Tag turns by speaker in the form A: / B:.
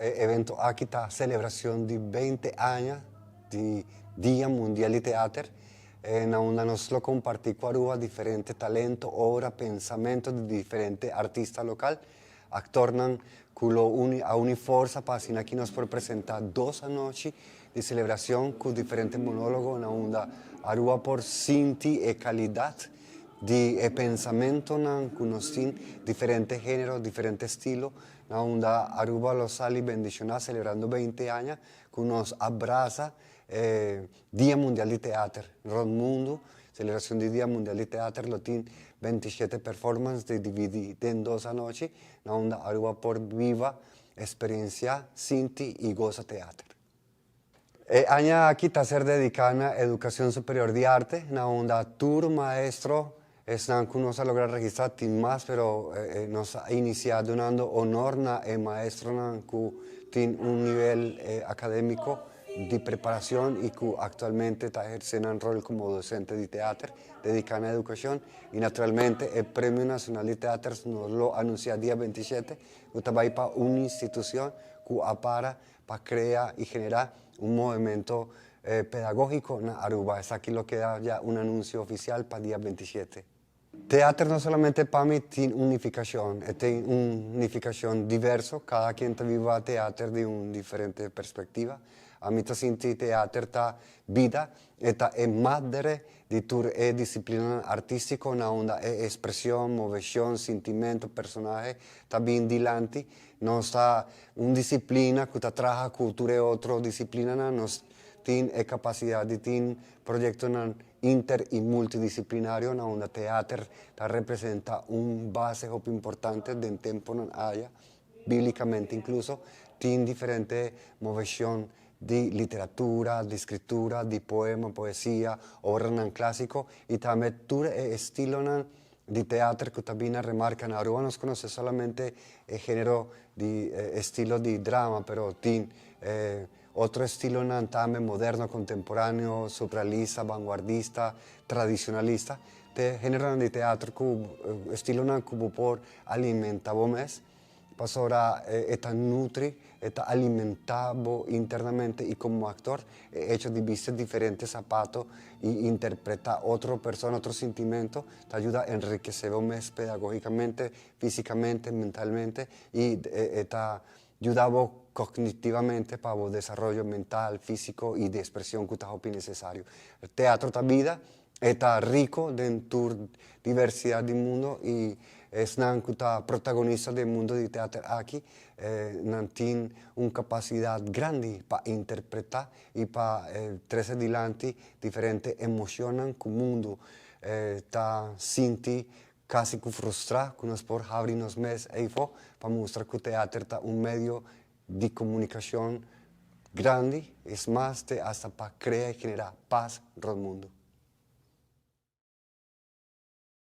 A: E evento aki ta celebracion di 20 aña di Dia Mundial di Teater, na unda nos lo comparti cu Aruba diferente talento, obra, pensamento di diferente artista local, actornan cu lo uni a uni forsa pa asina aki nos por presenta dos anochi di celebracion cu diferente monologo na unda Aruba por sinti e calidad di e pensamentonan cu nos tin, diferente genero, diferente estilo, na unda Aruba lo sali bendiciona celebrando 20 aña cu nos a brasa Dia Mundial di Teater rond mundo. Celebracion di Dia Mundial di Teater lo tin 27 performance di dividi den dos anochi, na unda Aruba por biba, experiencia, sinti y goza teater. E aña aki ta ser dedica na educacion superior di arte, na unda tur maestro, esnan cu nos a logra registra, tin mas, pero nos a inicia dunando honor na e maestronan cu tin un nivel academico di preparacion y cu actualmente ta eherce nan rol como docente di teater, dedica na educacion. Y naturalmente e Premio Nacional di Teater nos lo anuncia dia 27, cu ta bay pa un institucion cu a para pa crea y genera un movimento pedagogico na Aruba. Esaki lo keda ya un anuncio oficial pa dia 27. Teater no solamente pa mi tin un nificacion, e tin un nificacion diverso, cada quien ta biba teater di un diferente perspectiva. Ami ta sinti teater ta bida, e ta e madre di tur e disciplina artistico na unda e expresion, movecion, sentimento, personahe ta bin dilanti. Nos ta un disciplina cu ta traha cu tur e otro disciplinanan, nos tin e capacidad di tin proyectonan inter y multidisciplinario na unda teater ta representa un base hopi importante den temponan aya, biblicamente incluso, tin diferente movecion di literatura, di escritura, di poema, poesia, obranan clasico y tambe tur e estilonan di teater cu ta bin na remarca. Na Aruba nos conoce solamente e genero di estilo di drama, pero tin otro estilonan tambe moderno, contemporaneo, surrealista, vanguardista, tradicionalista. Te generonan di teatro cu estilonan cu bo por alimenta bo mes, pasobra e ta nutri, e ta alimenta bo internamente y como actor, e hecho di bisti diferente zapato y interpreta otro persona, otro sentimento, ta yuda enriquece bo mes pedagogicamente, fisicamente, mentalmente y e ta yuda bo cognitivamente pa bo desaroyo mental, fisico y di expresion cu ta hopi necesario. Teatro ta bida, e ta rico den tur diversidad di mundo y esnan cu ta protagonista den mundo di teatro aki, nan tin un capacidad grandi pa interpreta y pa trece dilanti diferente emocionnan cu mundo ta sinti casi cu frustra, cu nos por habri nos mes eyfo pa mustra cu teatro ta un medio di comunicacion grandi, es mas te hasta pa crea y genera paz rond mundo.